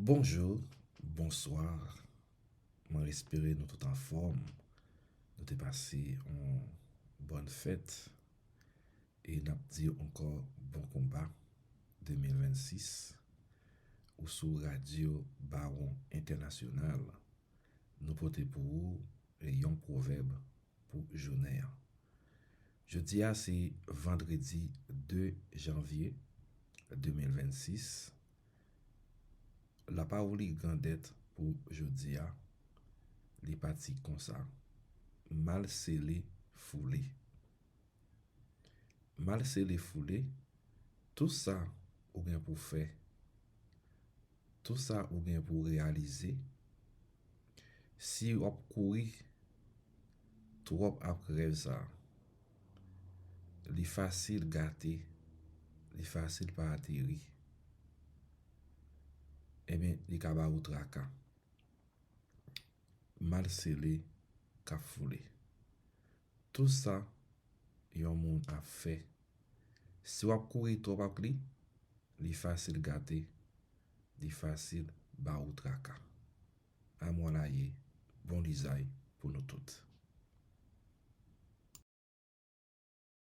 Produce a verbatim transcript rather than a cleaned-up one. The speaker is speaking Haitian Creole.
Bonjou, bonswa. Mwen espere nou tout anfòm. Nou te pase yon bòn fèt. E n ap di ankò bon konba de mil vennsis. Ou sou Radyo Bawon Entènasyonal. Nou pote pou ou yon pwovèb pou jounen an. Jodi a se vandredi de janvye de mil vennsis. Lapawoli grandèt pou jodi a, li pati konsa: mal sele foule. Mal sele foule, tou sa ou gen pou fè, tou sa ou gen pou reyalize, si w ap kouri twòp ap rèv sa, li fasil gate, li fasil pa ateri. Ebyen, li ka ba ou traka. Mal sele k ap foule. Tou sa yon moun ap fè, si w ap kouri twòp ak li, li fasil gate, li fasil ba ou traka. Amwalaye, bon lizay pou nou tout.